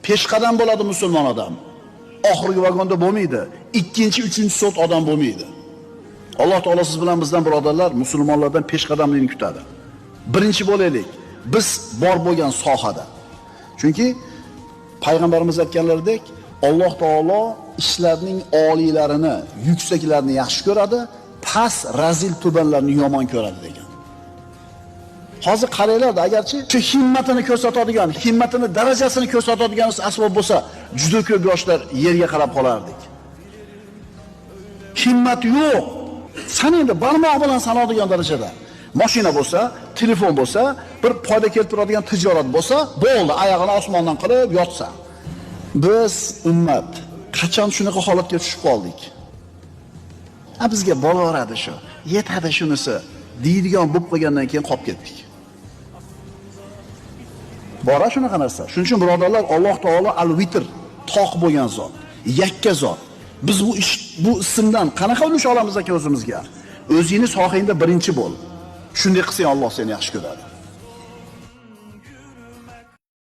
Peshqadam bo'ladi musulmon odam. Oxirgi vagonda bo'lmaydi. Ikkinchi, uchinchi sort odam bo'lmaydi. Alloh taolo siz bilan bizdan birodarlar, musulmonlardan peshqadamlikni kutadi. Birinchi bo'laylik. Biz bor bo'lgan sohada. Chunki payg'ambarimiz aytganlaridek, Alloh taolo ishlarning oliylarini, yuksaklarini yaxshi ko'radi, past, razil tubanlarni yomon ko'radi degan. Hozir qaranglarda, agarchi shu himmatini ko'rsatadigan, himmatini darajasini ko'rsatadigan asbob bo'lsa, juda ko'p yoshlar yerga qarab qolardik. Himmat yo'q. San endi barmoq bilan sanadigan darajada. Mashina bo'lsa, telefon bo'lsa, bir foyda keltiradigan tijorat bo'lsa, bo'ldi, oyog'ini osmondan qilib yotsa. Biz ummat qachon shunaqa holatga tushib qoldik? Ha, bizga bo'laveradi shu, yetadi shunisi deydigan bo'lib qolgandan keyin qolib ketdik. Bora shunaqa narsa. Shuning uchun birodarlar, Alloh taolo al-Vitr, toq bo'lgan zot, yakka zot. Biz bu ish, bu ismdan qanaqa ulush olamiz aka o'zimizga? O'zingni sohangda birinchi bo'l. Shunday qilsang Alloh seni yaxshi ko'radi.